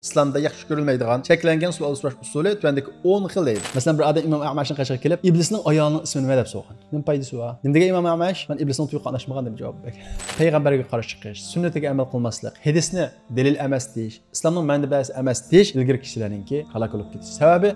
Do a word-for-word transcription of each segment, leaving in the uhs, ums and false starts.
ئىسلامدا ياخشى كۆرۈلمەيدىغان، چەكلەنگەن سوئال سوراش ئۇسۇلى تۆۋەندىكى ئون خىل دەيدۇ. مەسىلەن، بىر ئادەم ئىمام ئەمەشنىڭ قېشىغا كېلىپ، ئىبلىسنىڭ ئايالىنىڭ ئىسمى نېمە دەپ سورىغان. نېمە پايدىسى بار؟ نېمە دېگەن ئىمام ئەمەش؟ مەن ئىبلىسنىڭ تويىغا قاتناشمىغان دەپ جاۋاب بەرگەن. پەيغەمبەرگە قارشى چىقىش، سۈننىتىگە ئەمەل قىلماسلىق، ھەدىسنى دەلىل ئەمەس دېيىش، ئىسلامنىڭ مەنبەسى ئەمەس دېيىش ئىلگىرى كىشىلەرنىڭكى ھالاك بولۇپ كېتىش سەۋەبى.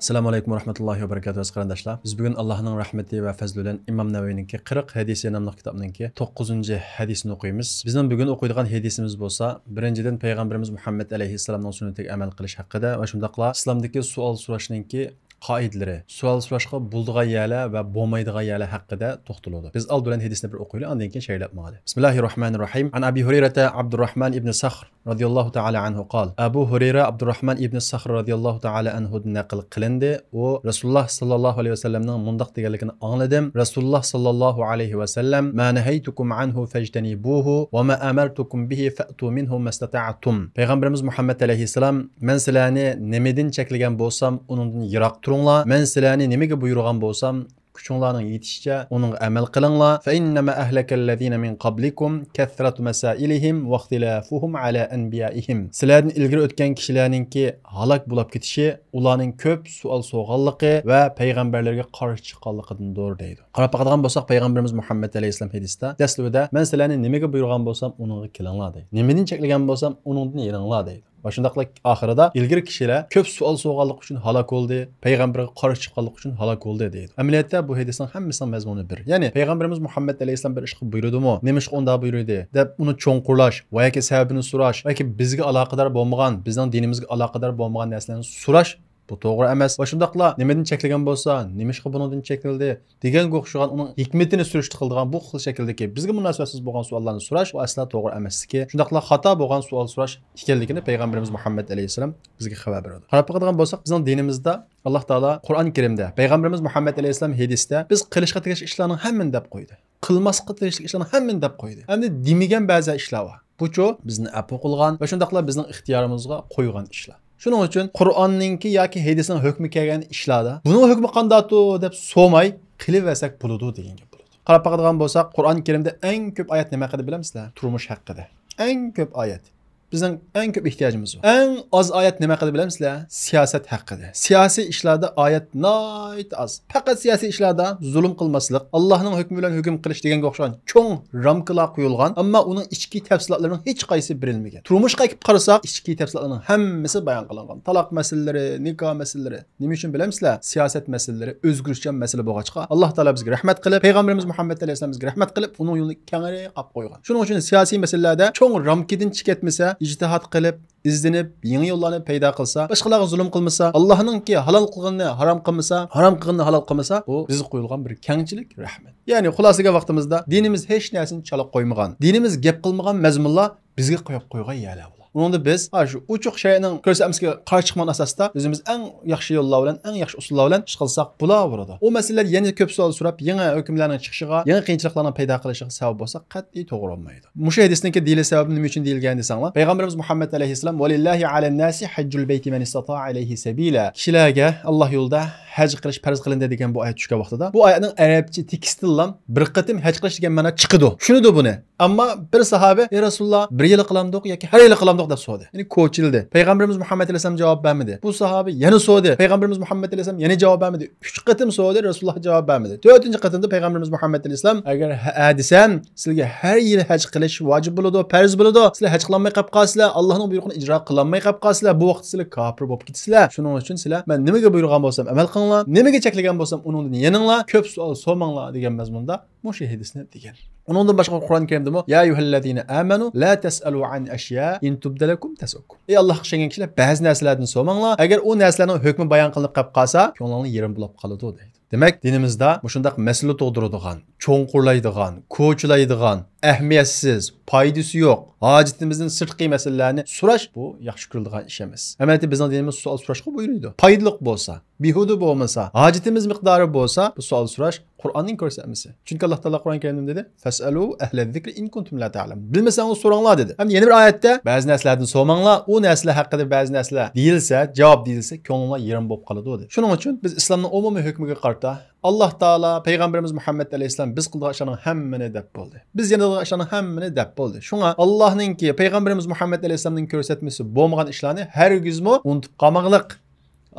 ئەسسالامۇ ئەلەيكۇم ۋە رەھمەتۇللاھى ۋە بەرىكاتۇھ، ئەزىز قېرىنداشلار. بىز بۈگۈن ئاللاھنىڭ رەھمىتى ۋە پەزلى بىلەن ئىمام نەۋەۋىنىڭكى قىرىق ھەدىسى ناملىق كىتابنىڭكى توققۇزىنچى ھەدىسىنى ئوقۇيمىز. بىزنىڭ بۈگۈن ئوقۇيدىغان ھەدىسىمىز بولسا، بىرىنچىدىن، پەيغەمبىرىمىز مۇھەممەد ئەلەيھىسسالامنىڭ سۈننىتىگە ئەمەل قىلىش ھەققىدە ۋە شۇنداقلا ئىسلامدىكى سوئال سوراشنىڭكى قائىدىلىرى، سوئال سوراشقا بولىدىغان يەرلەر ۋە بولمايدىغان يەرلەر ھەققىدە توختىلىدۇ. بىز ئالدى بىلەن ھەدىسنى بىر ئوقۇيلى، ئاندىن كېيىن شەرھلەپ ماڭايلى. بىسمىللاھىر راھمانىر راھىم. عن أبي هريرة عبد الرحمن بن صخر رضي الله تعالى عنه قال. ئەبۇ ھۇرەيرە ئابدۇرراھمان ئىبنى سەخر رازىياللاھۇ تائالا ئەنھۇدىن نەقىل قىلىندى. ئۇ رەسۇلۇللاھ ساللاللاھۇ ئەلەيھى ۋەسەللەمنىڭ مۇنداق دېگەنلىكىنى ئاڭلىدىم. رەسۇلۇللاھ ساللاللاھۇ ئەلەيھى ۋەسەللەم، ما نەھەيتۇكۇم ئەنھۇ فەجتەنىبۇھۇ ۋە ما ئەمەرتۇكۇم بىھى فەئتۇ مىنھۇ مەستەتەئتۇم. پەيغەمبىرىمىز مۇھەممەد ئەلەيھىسسالام، مەن سىلەرنى نېمىدىن چەكلىگەن بولسام، ئۇنىڭدىن يىراق تۇرۇڭلار. مەن سىلەرنى نېمىگە بۇيرۇغان بولسام، كۈچۈڭلارنىڭ يېتىشىچە ئۇنىڭغا ئەمەل قىلىڭلار. فإنما أهلك الذين من قبلكم كثرة مسائلهم واختلافهم على أنبيائهم. سىلەردىن ئىلگىرى ئۆتكەن كىشىلەرنىڭكى ھالاك بولاپ كېتىشى ئۇلارنىڭ كۆپ سوئال سورىغانلىقى ۋە پەيغەمبەرلەرگە قارشى چىققانلىقىدىندۇر دەيدۇ. قاراپ باقىدىغان بولساق، پەيغەمبىرىمىز مۇھەممەد ئەلەيھىسسالام ھەدىستە دەسلىپىدە، مەن سىلەرنى نېمىگە بۇيرۇغان بولسام، ئۇنىڭغا كېلىڭلار دەيدۇ. نېمىدىن چەكلىگەن بولسام، ئۇنىڭدىن يېنىڭلار دەيدۇ. ۋە شۇنداقلا ئاخىرىدا ئىلگىرى كىشىلەر كۆپ سوئال سورىغانلىقى ئۈچۈن ھالاك بولدى، پەيغەمبەرگە قارشى چىققانلىقى ئۈچۈن ھالاك بولدى دەيدۇ. ئەمەلىيەتتە بۇ ھەدىسنىڭ ھەممىسىنىڭ مەزمۇنى بىر. يەنى پەيغەمبىرىمىز مۇھەممەد ئەلەيھىسسالام بىر ئىشقا بۇيرۇدىمۇ، نېمە ئىشقا ئۇنداق بۇيرۇدى دەپ ئۇنى چوڭقۇرلاش ۋە ياكى سەۋەبىنى سوراش ۋە ياكى بىزگە ئالاقىدار بولمىغان، بىزنىڭ دىنىمىزگە ئالاقىدار بولمىغان نەرسىلەرنى سوراش، بۇ توغرا ئەمەس. ۋە شۇنداقلا نېمىدىن چەكلىگەن بولسا، نېمە ئىشقا بۇنىڭدىن چەكلىدى دېگەنگە ئوخشىغان ئۇنىڭ ھېكمىتىنى سۈرۈشتە قىلىدىغان بۇ خىل شەكىلدىكى بىزگە مۇناسىۋەتسىز بولغان سوئاللارنى سوراش، بۇ ئەسلا توغرا ئەمەسلىكى، شۇنداقلا خاتا بولغان سوئال سوراش ئىكەنلىكىنى پەيغەمبىرىمىز مۇھەممەد ئەلەيھىسسالام بىزگە خەۋەر بېرىدۇ. قاراپ باقىدىغان بولساق، بىزنىڭ دىنىمىزدا ئاللاھ تائالا قۇرئان كەرىمدە، پەيغەمبىرىمىز مۇھەممەد ئەلەيھىسسالام ھەدىستە بىز قىلىشقا تېگىشلىك ئىشلارنىڭ ھەممىنى دەپ قويدى. قىلماسقا تېگىشلىك ئىشلارنىڭ ھەممىنى دەپ قويدى. ئەمدى دېمىگەن بەزى ئىشلار بار. بۇچۇ بىزنى ئەپۇ قىلغان ۋە شۇنداقلا بىزنىڭ ئىختىيارىمىزغا قويغان ئىشلار. شۇنىڭ ئۈچۈن قۇرئاننىڭكى ياكى ھەدىسنىڭ ھۆكمى كەلگەن ئىشلاردا، بۇنىڭ ھۆكمى قانداقتۇ دەپ سورىماي قىلىۋەرسەك بولىدۇ دېگەن گەپ بولىدۇ. قاراپ باقىدىغان بولساق، قۇرئان كەرىمدە ئەڭ كۆپ ئايەت نېمە ھەققىدە بىلەمسىلەر؟ تۇرمۇش ھەققىدە. ئەڭ كۆپ ئايەت. بىزنىڭ ئەڭ كۆپ ئېھتىياجىمىز بار. ئەڭ ئاز ئايەت نېمە ھەققىدە بىلەمسىلەر؟ سىياسەت ھەققىدە. سىياسىي ئىشلاردا ئايەت ناھايىتى ئاز. پەقەت سىياسىي ئىشلاردا زۇلۇم قىلماسلىق، ئاللاھنىڭ ھۆكمى بىلەن ھۆكۈم قىلىش دېگەنگە ئوخشىغان چوڭ رامكىلار قويۇلغان، ئەمما ئۇنىڭ ئىچكى تەپسىلاتلىرىنىڭ ھېچقايسى بېرىلمىگەن. تۇرمۇشقا ئەكىپ قارىساق، ئىچكى تەپسىلاتلارنىڭ ھەممىسى بايان قىلىنغان. تالاق مەسىلىلىرى، نىكاھ مەسىلىلىرى. نېمە ئۈچۈن بىلەمسىلەر؟ سىياسەت مەسىلىلىرى ئۆزگىرىشچان مەسىلە بولغاچقا، ئاللاھ تائالا بىزگە رەھمەت قىلىپ، پەيغەمبىرىمىز مۇھەممەد ئەلەيھىسسالام بىزگە رەھمەت قىلىپ، ئۇنىڭ يولىنى كەڭرى قىلىپ قويغان. شۇنىڭ ئۈچۈن سىياسىي مەسىلىلەردە چوڭ رامكىدىن چىقىپ كەتمىسە، ئىجتىھاد قىلىپ، ئىزدىنىپ، يېڭى يوللارنى پەيدا قىلسا، باشقىلارغا زۇلۇم قىلمىسا، ئاللاھنىڭكى ھالال قىلغىنىنى ھارام قىلمىسا، ھارام قىلغىنىنى ھالال قىلمىسا، بۇ بىزگە قويۇلغان بىر كەڭچىلىك رەھمەت. يەنى خۇلاسىگە ۋاقتىمىزدا دىنىمىز ھېچ نەرسىنى چالا قويمىغان، دىنىمىز گەپ قىلمىغان مەزمۇنلار بىزگە قويۇپ قويغان يەرلەر بۇلار. ئۇنىڭدا بىز، ھە، شۇ ئوچۇق شەرئنىڭ كۆرسەتمىسىگە قارشى چىقمىغان ئاساستا ئۆزىمىز ئەڭ ياخشى يوللار بىلەن، ئەڭ ياخشى ئۇسۇللار بىلەن ئىش قىلساق بولاۋېرىدۇ. ئۇ مەسىلىلەردە يەنە كۆپ سوئال سوراپ، يېڭى ھۆكۈملەرنىڭ چىقىشىغا، يېڭى قىيىنچىلىقلارنىڭ پەيدا قىلىشىغا سەۋەب بولسا، قەتئىي توغرا بولمايدۇ. مۇشۇ ھەدىسنىڭكى دېيىلىش سەۋەبى نېمە ئۈچۈن دېيىلگەن دېسەڭلار، پەيغەمبىرىمىز مۇھەممەد ئەلەيھىسسالام، ولله على الناس حج البيت من استطاع إليه سبيلا. كىشىلەرگە ئاللاھ يولىدا ھەج قىلىش پەرز قىلىندى دېگەن بۇ ئايەت چۈشكەن ۋاقتىدا، بۇ ئايەتنىڭ ئەرەبچە تېكىستىدىنلا بىر قېتىم ھەج قىلىش دېگەن مەنا چىقىدۇ. چۈشىنىدۇ بۇنى. ئەمما بىر ساھابە، ئەي رەسۇلۇللاھ، بىر يىلى قىلامدۇق ياكى ھەر يىلى قىلامدۇق دەپ سورىدى. يەنى كوچىلدى. پەيغەمبىرىمىز مۇھەممەد ئەلەيھىسسالام جاۋاب بەرمىدى. بۇ ساھابە يەنە سورىدى. پەيغەمبىرىمىز مۇھەممەد ئەلەيھىسسالام يەنە جاۋاب بەرمىدى. ئۈچ قېتىم سورىدى، رەسۇلۇللاھ جاۋاب بەرمىدى. تۆتىنچى قېتىمدا پەيغەمبىرىمىز مۇھەممەد ئەلەيھىسسالام، ئەگەر ھە دېسەم، سىلەرگە ھەر يىلى ھەج قىلىش ۋاجىپ بولىدۇ، پەرز بولىدۇ. سىلەر ھەج قىلالماي قېلىپ قالىسىلەر، ئاللاھنىڭ بۇيرۇقىنى ئىجرا قىلالماي قېلىپ قالىسىلەر. بۇ ۋاقىتتا سىلەر كاپىر بولۇپ كېتىسىلەر. شۇنىڭ ئۈچۈن سىلەر مەن نېمىگە بۇيرۇغان بولسام ئەمەل قىلىڭلار، نېمىگە چەكلىگەن بولسام ئۇنىڭدىن يېنىڭلار، كۆپ سوئال سورىماڭلار دېگەن مەزمۇندا مۇشۇ ھەدىسنى دېگەن. ئۇنىڭدىن باشقا قۇرئان كەرىمدىمۇ، يا أيها الذين آمنوا لا تسألوا عن أشياء إن تبد لكم تسؤكم. ئەي ئاللاھقا ئىشەنگەن كىشىلەر، بەزى نەرسىلەردىن سورىماڭلار، ئەگەر ئۇ نەرسىلەرنىڭ ھۆكمى بايان قىلىنىپ قېلىپ قالسا، كۆڭلۈڭلار يېرىم بولۇپ قالىدۇ دەيدۇ. دېمەك، دىنىمىزدا مۇشۇنداق مەسىلە تۇغدۇرىدىغان، چوڭقۇرلايدىغان، كوچىلايدىغان، ئەھمىيەتسىز، پايدىسى يوق، ھاجىتىمىزدىن سىرتقى مەسىلىلەرنى سوراش، بۇ ياخشى كۆرۈلىدىغان ئىش ئەمەس. ئەمەلىيەتتە بىزنىڭ دىنىمىز سوئال سوراشقا بۇيرۇيدۇ. پايدىلىق بولسا، بىھۇدە بولمىسا، ھاجىتىمىز مىقدارى بولسا، بۇ سوئال سوراش قۇرئاننىڭ كۆرسەتمىسى. چۈنكى ئاللاھ تائالا قۇرئان كەرىمدە نېمە دېدى؟ فاسألوا أهل الذكر إن كنتم لا تعلمون. بىلمىسەڭلار سوراڭلار دېدى. ھەم يەنە بىر ئايەتتە، بەزى نەرسىلەردىن سورىماڭلار، ئۇ نەرسىلەر ھەققىدە بەزى نەرسىلەر دېيىلسە، جاۋاب دېيىلسە، كۆڭلۈڭلار يېرىم بولۇپ قالىدۇ دېدى. شۇنىڭ ئۈچۈن بىز ئىسلامنىڭ ئومۇمىي ھۆكمىگە قارىتا ئاللاھ تائالا، پەيغەمبىرىمىز مۇھەممەد ئەلەيھىسسالام بىز قىلىدىغان ئىشلارنىڭ ھەممىنى دەپ بولدى. بىز يېنىدىغان ئىشلارنىڭ ھەممىنى دەپ بولدى. شۇڭا ئاللاھنىڭكى، پەيغەمبىرىمىز مۇھەممەد ئەلەيھىسسالامنىڭ كۆرسەتمىسى بولمىغان ئىشلارنى ھەرگىزمۇ ئۇنتۇپ قالماغلىق.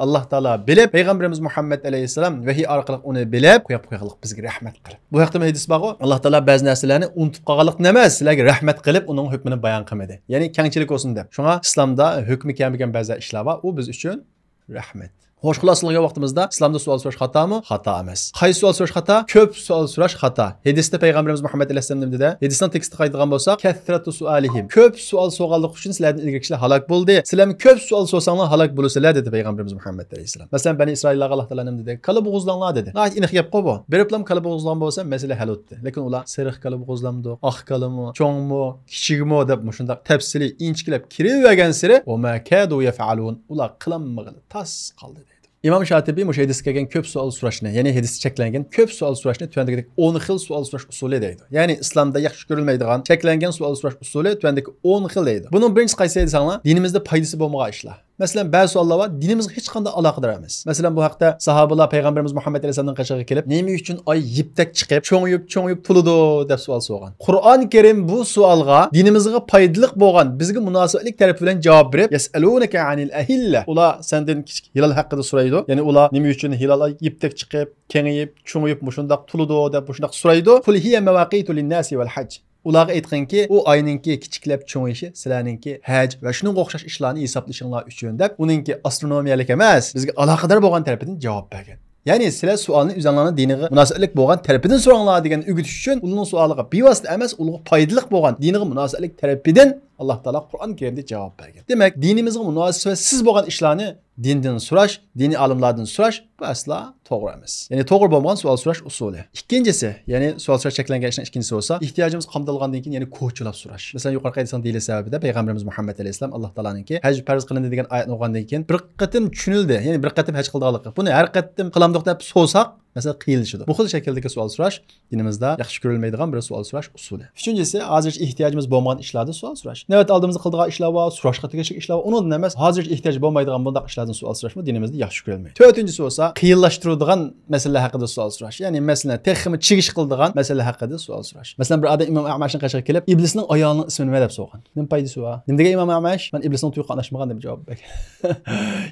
ئاللاھ تائالا بىلىپ، پەيغەمبىرىمىز مۇھەممەد ئەلەيھىسسالام ۋەھىي ئارقىلىق ئۇنى بىلىپ قويۇپ قويغانلىق بىزگە رەھمەت قىلىپ. بۇ ھەقتىمۇ ھەدىس بارغۇ، ئاللاھ تائالا بەزى نەرسىلەرنى ئۇنتۇپ قالغانلىق ئەمەس، سىلەرگە رەھمەت قىلىپ ئۇنىڭ ھۆكمىنى بايان قىلمىدى. يەنى كەڭچىلىك بولسۇن دەپ. شۇڭا ئىسلامدا ھۆكمى كەلمىگەن بەزى ئىشلار بار، ئۇ بىز ئۈچۈن رەھمەت. خوش، خۇلاسىلىغان ۋاقتىمىزدا ئىسلامدا سوئال سوراش خاتامۇ؟ خاتا ئەمەس. قايسى سوئال سوراش خاتا؟ كۆپ سوئال سوراش خاتا. ھەدىستە پەيغەمبىرىمىز مۇھەممەد ئەلەيھىسسالام نېمە دېدى؟ ھەدىسنىڭ تېكىستىغا قايتىدىغان بولساق، كەسرەتۇ سۇئالىھىم. كۆپ سوئال سورىغانلىقى ئۈچۈن سىلەردىن ئىلگىرى كىشىلەر ھالاك بولدى. سىلەرمۇ كۆپ سوئال سورىساڭلار ھالاك بولىسىلەر دېدى پەيغەمبىرىمىز مۇھەممەد ئەلەيھىسسالام. مەسىلەن، بەنى ئىسرائىللارغا ئاللاھ تائالا نېمە دېدى؟ كالا بوغۇزلاڭلار دېدى. ناھايىتى ئېنىق گەپقۇ بۇ. بېرىپلا كالا بوغۇزلىغان بولسا مەسىلە ھەل بولاتتى. لېكىن ئۇلار سېرىق كالا بوغۇزلامدۇق، ئاق كالىمۇ، چوڭمۇ، كىچىكمۇ دەپ مۇشۇنداق تەپسىلىي ئىنچىكىلەپ كىرىۋەرگەنسېرى، وما كادوا يفعلون، ئۇلار قىلالمىغىلى تاس قالدى دەيدۇ. ئىمام شاتىبىي مۇشۇ ھەدىسكە كەلگەن كۆپ سوئال سوراشنى، يەنى ھەدىس چەكلەنگەن كۆپ سوئال سوراشنى تۆۋەندىكىدەك ئون خىل سوئال سوراش ئۇسۇلى دەيدۇ. يەنى ئىسلامدا ياخشى كۆرۈلمەيدىغان، چەكلەنگەن سوئال سوراش ئۇسۇلى تۆۋەندىكى ئون خىل دەيدۇ. بۇنىڭ بىرىنچىسى قايسى دېسەڭلار، دىنىمىزدە پايدىسى بولمىغان ئىشلار. مەسىلەن، بەزى سوئاللار بار، دىنىمىزغا ھېچقانداق ئالاقىدار ئەمەس. مەسىلەن، بۇ ھەقتە ساھابىلار پەيغەمبىرىمىز مۇھەممەد ئەلەيھىسسالامنىڭ قېشىغا كېلىپ، نېمە ئۈچۈن ئاي يىپتەك چىقىپ، چوڭىيىپ، چوڭىيىپ تولىدۇ دەپ سوئال سورىغان. قۇرئان كەرىم بۇ سوئالغا دىنىمىزغا پايدىلىق بولغان، بىزگە مۇناسىۋەتلىك تەرىپى بىلەن جاۋاب بېرىپ، يەسئەلۇنەكە ئەنىل ئەھىللە. ئۇلار سەندىن كىچىك ھىلال ھەققىدە سورايدۇ. يەنى ئۇلار نېمە ئۈچۈن ھىلال ئاي يىپتەك چىقىپ، كېڭىيىپ، چوڭىيىپ، مۇشۇنداق تولىدۇ دەپ مۇشۇنداق سورايدۇ. قۇل ھىيە مەۋاقىتۇ لىنناسى ۋەل ھەج. ئۇلارغا ئېيتقىنكى، ئۇ ئاينىڭكى كىچىكلەپ چوڭىيىشى سىلەرنىڭكى ھەج ۋە شۇنىڭغا ئوخشاش ئىشلارنى ھېسابلىشىڭلار ئۈچۈن دەپ، ئۇنىڭكى ئاسترونومىيەلىك ئەمەس، بىزگە ئالاقىدار بولغان تەرىپىدىن جاۋاب بەرگەن. يەنى سىلەر سوئالنى ئۆزۈڭلارنىڭ دىنىغا مۇناسىۋەتلىك بولغان تەرىپىدىن سوراڭلار دېگەن ئۆگىتىش ئۈچۈن ئۇنىڭ سوئالىغا بىۋاسىتە ئەمەس، ئۇنىڭغا پايدىلىق بولغان دىنىغا مۇناسىۋەتلىك تەرىپىدىن ئاللاھ تائالا قۇرئان كەرىمدە جاۋاب بەرگەن. دېمەك، دىنىمىزغا مۇناسىۋەتسىز بولغان ئىشلارنى دىندىن سوراش، دىنىي ئالىملاردىن سوراش، بۇ ئەسلا توغرا ئەمەس. يەنى توغرا بولمىغان سوئال سوراش ئۇسۇلى. ئىككىنچىسى، يەنى سوئال سوراش چەكلەنگەن ئىشنىڭ ئىككىنچىسى بولسا، ئېھتىياجىمىز قامدالغاندىن كېيىن يەنە كوچىلاپ سوراش. مەسىلەن، يۇقىرىقى ھەدىسنىڭ دېلىلى سەۋەبىدە پەيغەمبىرىمىز مۇھەممەد ئەلەيھىسسالام ئاللاھ تائالانىڭكى ھەج پەرز قىلىندى دېگەن ئايەتنى ئوقۇغاندىن كېيىن بىر قېتىم چۈشىنىلدى، يەنى بىر قېتىم ھەج قىلىدىغانلىقى. بۇنى ھەر قېتىم قىلامدۇق دەپ سورىساق، مەسىلەن، قىيىنلىشىدۇ. بۇ خىل شەكىلدىكى سوئال سوراش دىنىمىزدا ياخشى كۆرۈلمەيدىغان بىر سوئال سوراش ئۇسۇلى. ئۈچىنچىسى، ھازىرچە ئېھتىياجىمىز بولمىغان ئىشلاردا سوئال سوراش. نەۋەتتە ئالدىمىزدا قىلىدىغان ئىشلار بار، سوراشقا تېگىشلىك ئىشلار بار، ئۇنىڭدىن ئەمەس، ھازىرچە ئېھتىياج بولمايدىغان بۇنداق ئىشلاردىن سوئال سوراشمۇ دىنىمىزدا ياخشى كۆرۈلمەيدۇ. تۆتىنچىسى بولسا، قىيىنلاشتۇرىدىغان مەسىلىلەر ھەققىدە سوئال سوراش. يەنى مەسىلەن، تېخىمۇ چىگىش قىلىدىغان مەسىلىلەر ھەققىدە سوئال سوراش. مەسىلەن، بىر ئادەم ئىمام ئەمەشنىڭ قېشىغا كېلىپ، ئىبلىسنىڭ ئايالىنىڭ ئىسمى نېمە دەپ سورىغان. نېمە پايدىسى بار؟ نېمە دېگەن ئىمام ئەمەش؟ مەن ئىبلىسنىڭ تويىغا قاتناشمىغان دەپ جاۋاب بەرگەن.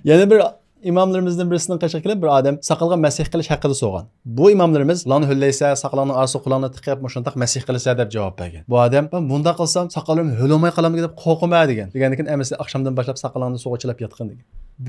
يەنە بىر ئىماملىرىمىزدىن بىرسىنىڭ قېشىغا كېلىپ، بىر ئادەم ساقالغا مەسىھ قىلىش ھەققىدە سورىغان. بۇ ئىماملىرىمىز، «قۇلاقنى ھۆللەيسە، ساقىلىڭنىڭ ئارىسىغا قۇلاقنى تىقىپ، مۇشۇنداق مەسىھ قىلىسە» دەپ جاۋاب بەرگەن. بۇ ئادەم، «مەن بۇنداق قىلسام، ساقاللىرىم ھۆل بولماي قالامدۇ دەپ قورقىمەن» دېگەن. دېگەندىن كېيىن ئەمىسە ئاخشامدىن باشلاپ ساقىلىڭنى سۇغا چىلاپ ياتقىن دېگەن.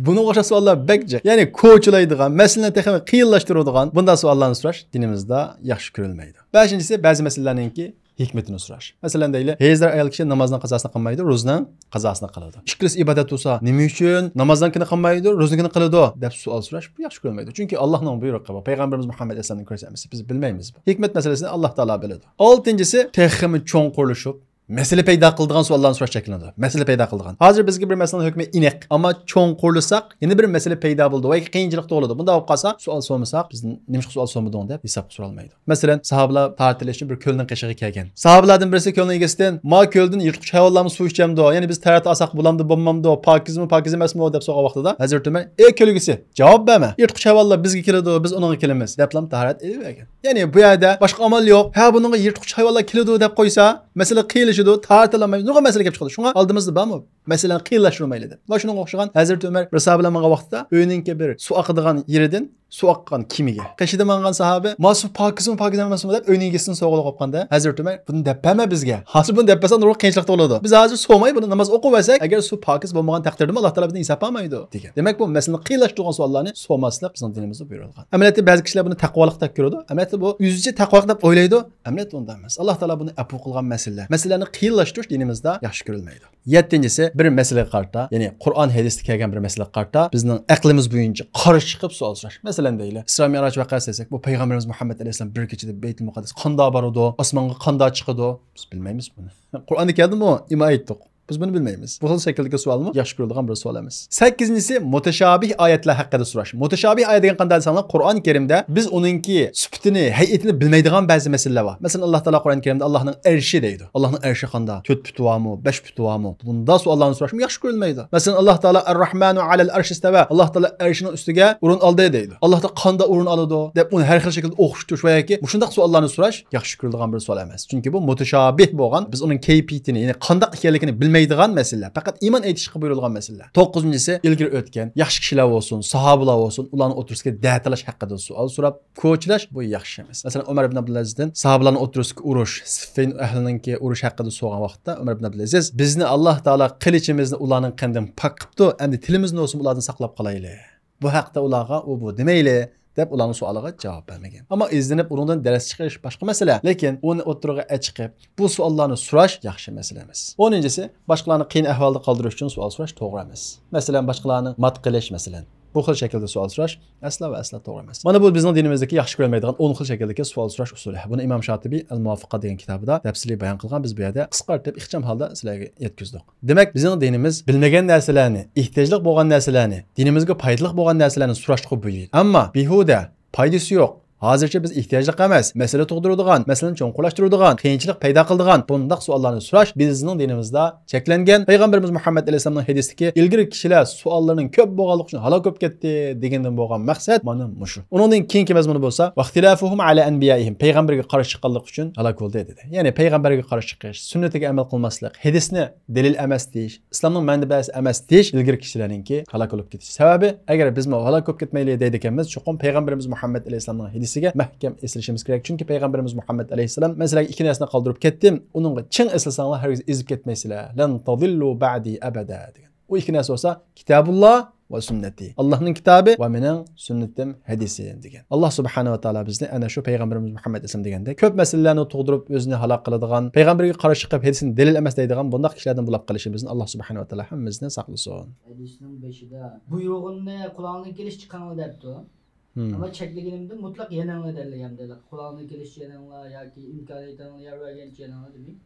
بۇنىڭغا ئوخشاش سوئاللار بەك جىق. يەنى كوچىلايدىغان، مەسىلىنى تېخىمۇ قىيىنلاشتۇرىدىغان بۇنداق سوئاللارنى سوراش دىنىمىزدا ياخشى كۆرۈلمەيدۇ. بەشىنچىسى، بەزى مەسىلىلەرنىڭكى ھېكمىتىنى سوراش. مەسىلەن دەيلى، ھېيزدار ئايال كىشى نامازنىڭ قازاسىنى قىلمايدۇ، روزىنىڭ قازاسىنى قىلىدۇ. ئىككىلىسى ئىبادەت بولسا، نېمە ئۈچۈن نامازنىڭكىنى قىلمايدۇ، روزىنىڭكىنى قىلىدۇ دەپ سوئال سوراش، بۇ ياخشى كۆرۈلمەيدۇ. چۈنكى ئاللاھنىڭ بۇيرۇقى بار، پەيغەمبىرىمىز مۇھەممەد ئەلەيھىسسالامنىڭ كۆرسەتمىسى، بىز بىلمەيمىز بۇ. ھېكمەت مەسىلىسىنى ئاللاھ تائالا بىلىدۇ. ئالتىنچىسى، تېخىمۇ چوڭقۇرلىشىپ، مەسىلە پەيدا قىلىدىغان سوئاللارنى سوراش چەكلىنىدۇ. مەسىلە پەيدا قىلىدىغان. ھازىر بىزگە بىر مەسىلىنىڭ ھۆكمى ئېنىق، ئەمما چوڭقۇرلىساق، يەنە بىر مەسىلە پەيدا بولىدۇ ۋە قىيىنچىلىق تۇغۇلىدۇ. بۇنداق بولۇپ قالسا، سوئال سورىمىساق، بىز نېمىشقا سوئال سورىمىدىڭ دەپ ھېسابقا سورالمايدۇ. مەسىلەن، ساھابىلار تاھارەت ئېلىش ئۈچۈن بىر كۆلنىڭ قېشىغا كەلگەن. ساھابىلاردىن بىرسى كۆلنىڭ ئىگىسىدىن، «ما كۆلدىن يىرتقۇچ ھايۋانلارمۇ سۇ ئىچەمدۇ؟ يەنى بىز تاھارەت ئالساق بولامدۇ، بولمامدۇ؟ پاكىزمۇ، پاكىز ئەمەسمۇ؟» دەپ سورىغان ۋاقتىدا، ھەزرىتى ئۆمەر، «ئەي كۆل ئىگىسى، جاۋاب بەرمە. يىرتقۇچ ھايۋانلار بىزگە كېلىدۇ، بىز ئۇنىڭغا كېلىمىز» دەپلا تاھارەت ئېلىۋەرگەن. يەنى بۇ يەردە باشقا ئامال يوق. «ھە، بۇنىڭغا يىرتقۇچ ھايۋانلار كېلىدۇ» دەپ قويسا، مەسىلە قىيىنلىشىدۇ، تاھارەت ئالالمايمىز، نۇرغۇن مەسىلە كېلىپ چىقىدۇ. شۇڭا ئالدىمىزدا بارمۇ؟ مەسىلىنى قىيىنلاشتۇرمايلى دەپ. ۋە شۇنىڭغا ئوخشىغان ھەزرىتى ئۆمەر بىر ساھابە بىلەن ماڭغان ۋاقتىدا ئۆينىڭكى بىر سۇ ئاقىدىغان يېرىدىن سۇ ئاققان كېمىگە. قېشىدا ماڭغان ساھابە، «ما سۇ پاكىزمۇ، پاكىز ئەمەسمۇ؟» دەپ ئۆينىڭ ئىگىسىدىن سورىغىلى قوپقاندا، ھەزرىتى ئۆمەر، «بۇنى دەپ بەرمە بىزگە. ھازىر بۇنى دەپ بەرسەڭ نۇرغۇن قىيىنچىلىق تۇغۇلىدۇ. بىز ھازىر سورىماي بۇنى ناماز ئوقۇۋەرسەك، ئەگەر سۇ پاكىز بولمىغان تەقدىردىمۇ ئاللاھ تائالا بىزدىن ھېساب ئالمايدۇ» دېگەن. دېمەك، بۇ مەسىلىنى قىيىنلاشتۇرغان سوئاللارنى سورىماسلىق بىزنىڭ دىنىمىزدا بۇيرۇلغان. ئەمەلىيەتتە بەزى كىشىلەر بۇنى تەقۋالىقتەك كۆرىدۇ. ئەمەلىيەتتە بۇ ئۆزىچە تەقۋالىق دەپ ئويلايدۇ. ئەمەلىيەتتە ئۇنداق ئەمەس. ئاللاھ تائالا بۇنى ئەپۇ قىلغان مەسىلىلەر. مەسىلىلەرنى قىيىنلاشتۇرۇش دىنىمىزدا ياخشى كۆرۈلمەيدۇ. يەتتىنچىسى، بىر مەسىلىگە قارىتا، يەنى قۇرئان، ھەدىستە كەلگەن بىر مەسىلىگە قارىتا بىزنىڭ ئەقلىمىز بويىچە قارشى چىقىپ سوئال سوراش. مەسىلەن دەيلى، ئىسرا مىئراج ۋەقەسى دېسەك، بۇ پەيغەمبىرىمىز مۇھەممەد ئەلەيھىسسالام بىر كېچىدە بەيتۇل مۇقەددەسكە قانداق بارىدۇ، ئاسمانغا قانداق چىقىدۇ؟ بىز بىلمەيمىز بۇنى. قۇرئاندا كەلدىمۇ؟ ئىما ئېيتتۇق. بىز بۇنى بىلمەيمىز. بۇ خىل شەكىلدىكى سوئالمۇ ياخشى كۆرۈلىدىغان بىر سوئال ئەمەس. سەككىزىنچىسى، مۇتەشابىھ ئايەتلەر ھەققىدە سوراش. مۇتەشابىھ ئايەت دېگەن قانداق دېسەڭلار، قۇرئان كەرىمدە بىز ئۇنىڭكى سۈپىتىنى، ھەيئىتىنى بىلمەيدىغان بەزى مەسىلىلەر بار. مەسىلەن، ئاللا تائالا قۇرئان كەرىمدە ئاللانىڭ ئەرشى دەيدۇ. ئاللانىڭ ئەرشى قانداق؟ تۆت پۇتى بارمۇ؟ بەش پۇتى بارمۇ؟ بۇنداق سوئاللارنى سوراشمۇ ياخشى كۆرۈلمەيدۇ. مەسىلەن، ئاللا تائالا ئەر-راھمانۇ ئەلەل ئەرش ئىستەۋە. ئاللا تائالا ئەرشىنىڭ ئۈستىگە ئورۇن ئالدى دەيدۇ. ئاللا تائالا قانداق ئورۇن ئالىدۇ دەپ ئۇنى ھەر خىل شەكىلدە ئوخشىتىش ۋە ياكى مۇشۇنداق سوئاللارنى سوراش ياخشى كۆرۈلىدىغان بىر سوئال ئەمەس. چۈنكى بۇ مۇتەشابىھ بولغان، بىز ئۇنىڭ كەيپىيىتىنى، يەنى قانداق ئىكەنلىكىنى بىلمەيدىغان مەسىلىلەر. پەقەت ئىمان ئېيتىشقا بۇيرۇلغان مەسىلىلەر. توققۇزىنچىسى، ئىلگىرى ئۆتكەن ياخشى كىشىلەر بولسۇن، ساھابىلار بولسۇن، ئۇلارنىڭ ئوتتۇرىسىدىكى دەتالاش ھەققىدە سوئال سوراپ، كوچىلاش، بۇ ياخشى ئەمەس. مەسىلەن، ئۆمەر ئىبن ئابدۇلئەزىزدىن ساھابىلارنىڭ ئوتتۇرىسىدىكى ئۇرۇش، سىففىن ئەھلىنىڭكى ئۇرۇش ھەققىدە سورىغان ۋاقىتتا، ئۆمەر ئىبن ئابدۇلئەزىز، بىزنى ئاللا تائالا قىلىچىمىزنى ئۇلارنىڭ قېنىدىن پاك قىپتۇ، ئەمدى تىلىمىزنى بولسۇن ئۇلاردىن ساقلاپ قالايلى. بۇ ھەقتە ئۇلارغا ئۇ بۇ دېمەيلى، دەپ ئۇلارنىڭ سوئالىغا جاۋاب بەرمىگەن. ئەمما ئىزدىنىپ ئۇنىڭدىن دەرس چىقىرىش باشقا مەسىلە. لېكىن ئۇنى ئوتتۇرىغا ئەچىقىپ، بۇ سوئاللارنى سوراش ياخشى مەسىلە ئەمەس. ئونىنچىسى، باشقىلارنى قىيىن ئەھۋالدا قالدۇرۇش ئۈچۈن سوئال سوراش توغرا ئەمەس. مەسىلەن، باشقىلارنى مات قىلىش، مەسىلەن. بۇ خىل شەكىلدە سوئال سوراش ئەسلا ۋە ئەسلا توغرا ئەمەس. مانا بۇ بىزنىڭ دىنىمىزدىكى ياخشى كۆرۈلمەيدىغان ئون خىل شەكىلدىكى سوئال سوراش ئۇسۇلى. بۇنى ئىمام شاتىبى ئەل مۇۋافىقات دېگەن كىتابىدا تەپسىلىي بايان قىلغان، بىز بۇ يەردە قىسقارتىپ، ئىخچام ھالدا سىلەرگە يەتكۈزدۇق. دېمەك، بىزنىڭ دىنىمىز بىلمىگەن نەرسىلەرنى، ئېھتىياجلىق بولغان نەرسىلەرنى، دىنىمىزگە پايدىلىق بولغان نەرسىلەرنى سوراشقا بۇيرۇيدۇ. ئەمما بىھۇدە، پايدىسى يوق، ھازىرچە بىز ئېھتىياجلىق ئەمەس، مەسىلە تۇغدۇرىدىغان، مەسىلىنى چوڭقۇرلاشتۇرىدىغان، قىيىنچىلىق پەيدا قىلىدىغان بۇنداق سوئاللارنى سوراش بىزنىڭ دىنىمىزدا چەكلەنگەن. پەيغەمبىرىمىز مۇھەممەد ئەلەيھىسسالامنىڭ ھەدىسىدىكى، ئىلگىرى كىشىلەر سوئاللىرىنىڭ كۆپ بولغانلىقى ئۈچۈن ھالاك بولۇپ كەتتى دېگەندىن بولغان مەقسەت مانا مۇشۇ. ئۇنىڭدىن كېيىنكى مەزمۇنى بولسا، ۋەختىلافۇھۇم ئەلا ئەنبىيائىھىم، پەيغەمبەرگە قارشى چىققانلىقى ئۈچۈن ھالاك بولدى دېدى. يەنى پەيغەمبەرگە قارشى چىقىش، سۈننىتىگە ئەمەل قىلماسلىق، ھەدىسنى دەلىل ئەمەس دېيىش، ئىسلامنىڭ مەنبەسى ئەمەس دېيىش ئىلگىرى كىشىلەرنىڭكى ھالاك بولۇپ كېتىش سەۋەبى. ئەگەر بىزمۇ ھالاك بولۇپ كەتمەيلى دەيدىكەنمىز، چوقۇم پەيغەمبىرىمىز مۇھەممەد ئەلەيھىسسالامنىڭ ھەدىسىگە مەھكەم ئېسىلىشىمىز كېرەك. چۈنكى پەيغەمبىرىمىز مۇھەممەد ئەلەيھىسسالام، مەن سىلەرگە ئىككى نەرسىنى قالدۇرۇپ كەتتىم، ئۇنىڭغا چىڭ ئېسىلساڭلار ھەرگىز ئېزىپ كەتمەيسىلەر. لەن تەزىللۇ بەئدى ئەبەدە دېگەن. ئۇ ئىككى نەرسە بولسا، كىتابۇللا ۋە سۈننەتى. ئاللاھنىڭ كىتابى ۋە مېنىڭ سۈننىتىم، ھەدىسىم دېگەن. ئاللاھ سۇبھانەھۇ ۋە تائالا بىزنى ئەنە شۇ پەيغەمبىرىمىز مۇھەممەد ئەلەيھىسسالام دېگەندەك كۆپ مەسىلىلەرنى تۇغدۇرۇپ ئۆزىنى ھالاك قىلىدىغان، پەيغەمبەرگە قارشى چىقىپ ھەدىسنى دەلىل ئەمەس دەيدىغان بۇنداق كىشىلەردىن بولاپ قېلىشىمىزدىن ئاللاھ سۇبھانەھۇ ۋە تائالا ھەممىمىزنى ساقلىسۇن. ھەدىسنىڭ بېشىدا بۇيرۇغىنىنى قۇلاقنى كېلىشىچە قىلىڭلار دەپتۇ. ھىم. ئەمما چەكلىگىنىمدە مۇتلەق يېنىڭلار دەللىگەندە، قۇلاقنى كېلىشىچە يېنىڭلار ياكى ئىمكانىيىتىڭلار يار بەرگەنچە يېنىڭلار دېمەي،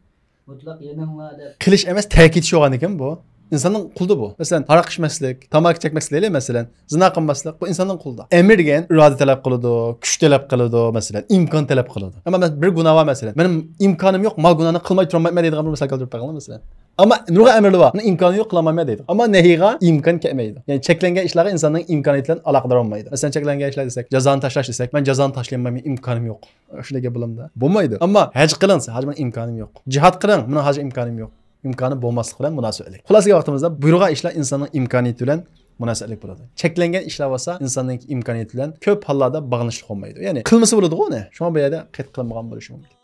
مۇتلەق يېنىڭلار دەپ. قىلىش ئەمەس، تەكىت شۇ بولغاندىكىن بۇ. ئىنساننىڭ قولىدا بۇ. مەسىلەن، ھاراق ئىچمەسلىك، تاماكا چەكمەسلىك دەيلى، مەسىلەن، زىنا قىلماسلىق، بۇ ئىنساننىڭ قولىدا. ئەمىر دېگەن ئىرادە تەلەپ قىلىدۇ، كۈچ تەلەپ قىلىدۇ، مەسىلەن، ئىمكان تەلەپ قىلىدۇ. ئەمما مەن بىر گۇناھ بار، مەسىلەن، مېنىڭ ئىمكانىم يوق، ما گۇناھنى قىلماي تۇرالمايمەن دەيدىغان بىر مىسال كەلتۈرۈپ بەرگىنە، مەسىلەن. ئەمما نۇرغۇن ئەمىرلەر بار، مېنىڭ ئىمكانىم يوق، قىلالمايمەن دەيدۇ. ئەمما نەھىيگە ئىمكان كەلمەيدۇ. يەنى چەكلەنگەن ئىشلارغا ئىنساننىڭ ئىمكانىيىتى بىلەن ئالاقىدار بولمايدۇ. مەسىلەن، چەكلەنگەن ئىشلار دېسەك، جازانى تاشلاش دېسەك، مەن جازانى تاشلىيالمايمەن، ئىمكانىم يوق. شۇنداق گەپ بولامدا؟ بولمايدۇ. ئەمما ھەج قىلىڭ دېسە، ھاجى مېنىڭ ئىمكانىم يوق. جىھاد قىلىڭ، مېنىڭ ھاجى ئىمكانىم يوق. ئىمكانى بولماسلىقى بىلەن مۇناسىۋەتلىك. خۇلاسىگە ۋاقتىمىزدا بۇيرۇغان ئىشلار ئىنساننىڭ ئىمكانىيىتى بىلەن مۇناسىۋەتلىك بولىدۇ. چەكلەنگەن ئىشلار بولسا ئىنساننىڭ ئىمكانىيىتى بىلەن كۆپ ھاللاردا باغلىنىشلىق بولمايدۇ. يەنى قىلمىسا بولىدىغۇ ئۇنى. شۇڭا بۇ يەردە قەيت قىلىنمىغان بولۇشى مۇمكىن.